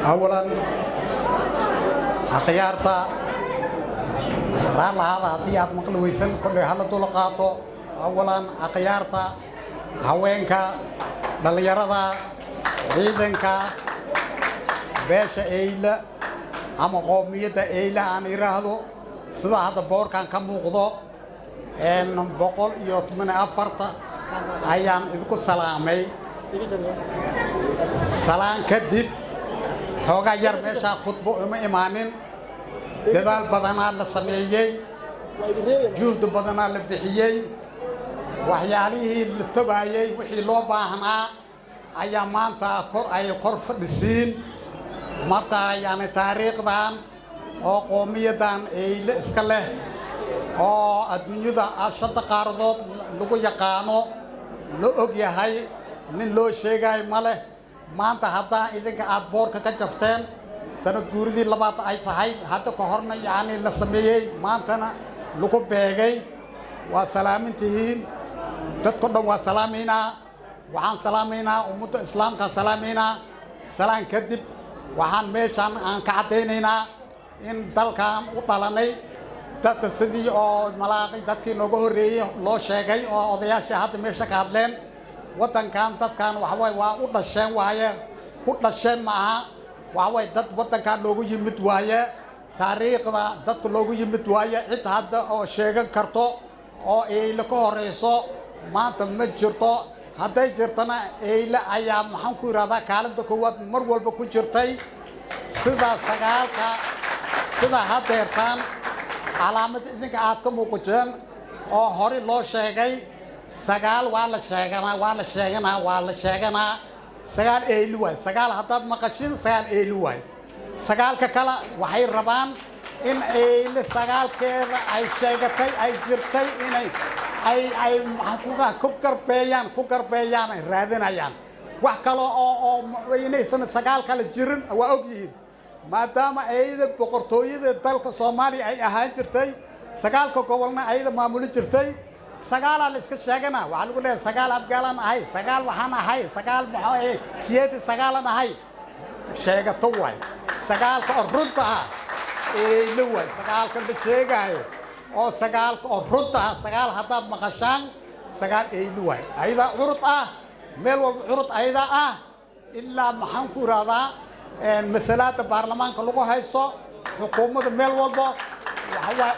Awalan, akhyaarta, raallahaada haddii aad maqli weysan, kolley hala dul qaato. Awalan, akhyaarta, haweenka, dhallinyarada, ciidanka, beesha Eyla ama qoomiyadda Eyla aan idhaahdo, sida hadda boorkan ka muuqdo, 114 ayaan idinku salaamay. Salaan kadib, xoogaa yar meeshaa khudbo uma imaanin. Dadaal badanaa la sameeyey, juhdi badanaa la bixiyey, waxyaalihii la tabaayey, wixii loo baahnaa ayaa maanta kor ay kor fadhisiin. Marka yani taariikhdan oo qoomiyaddan Eyle iska leh oo adduunyada shanta qaaradood lagu yaqaano, la og yahay, nin loo sheegayo ma leh. Maanta haddaa idinka aad boorka ka jafteen, sanad guuridii labaad ay tahay, hadda ka horna yacni la sameeyey, maantana lagu beegay, waa salaamintihiin. Dadko dhan waa salaamaynaa. Waxaan salaamaynaa ummadda islaamkaan salaamaynaa. Salaan kadib, waxaan meeshaan aan ka caddaynaynaa in dalkan u dhalanay, dadka sidii oo malaaqi dadkii nooga horreeyey loo sheegay oo odayaashii hadda meesha ka hadleen. Waddankan dadkan waxawaaye waa u dhasheen waaye, ku dhasheen ma aha. Waxawaaye dad waddankan loogu yimid waaye, taariikhda dadka loogu yimid waaye. Cid hadda oo sheegan karto oo Eyle ka horeyso maanta ma jirto. Hadday jirtana, Eyle ayaa, maxaan ku yidhahdaa, kaalinta koowaad mar walba ku jirtay. Sida sagaalka, sida haddeertaan calaamad idinka aad ka muuqateen oo hore loo sheegay, sagaal waa la sheeganaa, waa la sheeganaa, waa la sheeganaa. Sagaal Eyli waay. Sagaal haddaad maqashin, sagaal Eyli waay. Sagaalka kale waxay rabaan in Eyle sagaalkeeda ay sheegatay ay jirtay inay ay maxaan ku garbeeyaan ay raadinayaan. Wax kale oo inaysan sagaal kale jirin waa og yihiin, maadaama ayada boqortooyada dalka Soomaaliya ay ahaan jirtay, sagaalka gobolna ayada maamuli jirtay. Sagaalaa la iska sheegana. Waxaa lagu leeyahay sagaal Abgaalan ahay, sagaal waxaan ahay, sagaal maxaa ahay, 89-an ahay. Sheegato waay. Sagaalka oo runta ah Eyle waay. Sagaalka la sheegaayo oo sagaalka oo runta ah, sagaal haddaad maqashaan, sagaal Eyli waay. Ayadaa curud ah, meel walba curud ayadaa ah, ilaa, maxaan ku ihahdaa, masalaada baarlamaanka lagu haysto, xukuumadda, meel walba waxa waay.